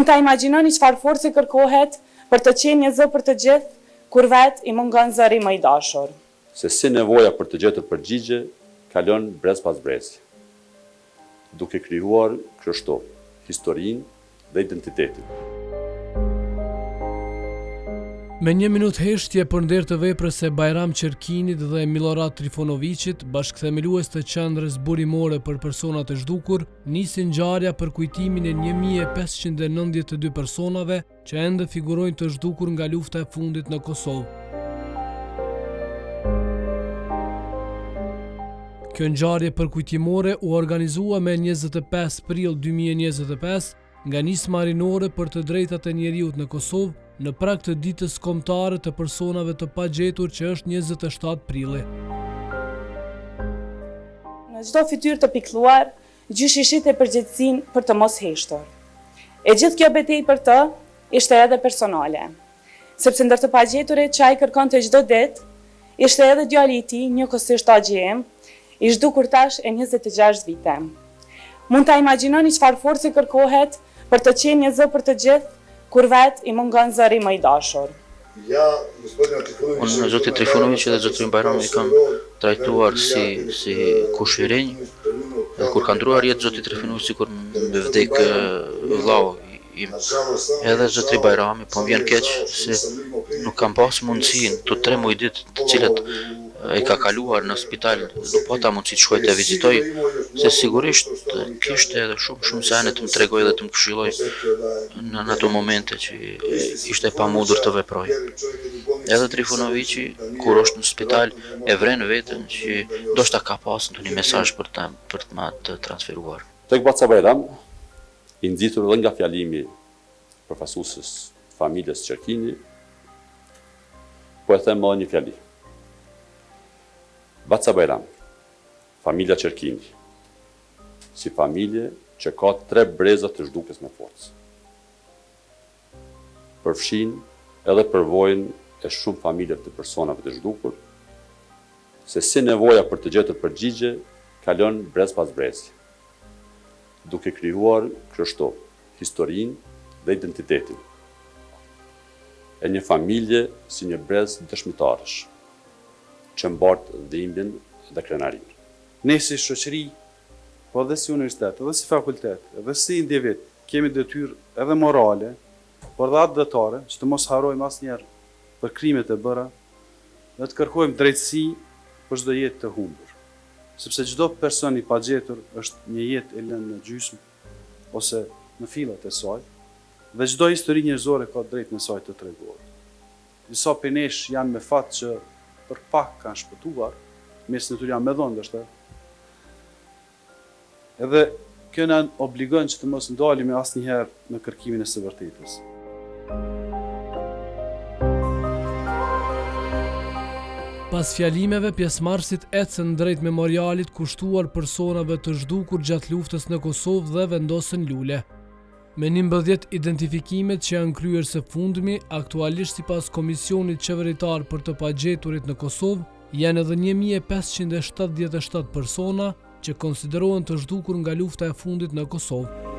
Mund ta imagjinoni çfarë force kërkohet për të qenë një zë për të gjithë, kur vetë i mungon zëri më i dashur. Se si nevoja për të gjetur përgjigje kalon brez pas brezi, duke krijuar kështu historinë dhe identitetin. Me një minutë heshtje për nder të veprës së Bajram Qerkinit dhe Millorad Trifunoviqit, bashkëthemelues të Qendrës Burimore për Personat e Zhdukur, nisi ngjarja për kujtimin e 1592 personave që ende figurojnë të zhdukur nga lufta e fundit në Kosovë. Kjo ngjarje përkujtimore u organizua me 25 prill 2025 nga Nisma Rinore për të Drejtat e Njeriut në Kosovë, në prag të Ditës Kombëtare të Personave të Pagjetur që është 27 prilli. Në çdo fytyrë të pikëlluar, gjyshi shihte përgjegjësinë për të mos heshtur. E gjithë kjo betejë për të ishte edhe personale. Sepse ndër të pagjeturit që ai kërkonte çdo ditë, ishte edhe djali i tij, njëkohësisht axhi im, i zhdukur tash e 26 vite. Mund ta imagjinoni çfarë force kërkohet për të qenë një zë për të gjithë, kur vetë i mungon zëri më i dashur. Unë zoti Trifunoviq dhe zotërinë Bajram i kam trajtuar si si kushërinj dhe kur ka ndruar jetë zoti Trifunoviq sikur më vdek vllau im. Edhe zotëri Bajrami, po më vjen keq se nuk kam pas mundësinë këto tre muaj ditë të cilat i ka kaluar në spital, nuk pata mundësi të shkoj të vizitoj, se sigurisht kishte edhe shumë shumë sene të më tregoj dhe të më këshilloj në ato momente që ishte e pamundur të veproj. Edhe Trifunoviqi kur është në spital e vren veten që ndoshta ka pas ndonjë mesazh për të për të ma të transferuar. Tek Baca Bajram, I nxitur edhe nga fjalimi i përfaqësueses të familjes Qerkini, po e them edhe një fjali. Baca Bajram, familja Qerkini, si familje që ka tre breza të zhdukjes me forcë, përfshin edhe përvojën e shumë familjeve të personave të zhdukur, se si nevoja për të gjetur përgjigje kalon brez pas brezi. duke krijuar kështu historinë dhe identitetin e një familje si një brez dëshmitarësh që mbart dhimbjen dhe krenarinë. Ne si shoqëri, po edhe si universitet, edhe si fakultet, edhe si individ, kemi detyrë edhe morale, por edhe atdhetare, që të mos harrojmë asnjëherë për krimet e bëra dhe të kërkojmë drejtësi për çdo jetë të humbur. Sepse çdo person i pagjetur është një jetë e lënë në gjysmë ose në fillat e saj dhe çdo histori njerëzore ka të drejtën e saj të tregohet. Disa prej nesh janë me fat që për pak kanë shpëtuar, mesin e tyre janë me dhonë ndoshta. Edhe kjo na obligon që të mos ndalemi asnjëherë në kërkimin e së vërtetës. Pas fjalimeve, pjesëmarrësit ecën drejt memorialit kushtuar personave të zhdukur gjatë luftës në Kosovë dhe vendosën lule. Me 11 identifikimet që janë kryer së fundmi, aktualisht sipas Komisionit Qeveritar për të Pagjeturit në Kosovë, janë edhe 1577 persona që konsiderohen të zhdukur nga lufta e fundit në Kosovë.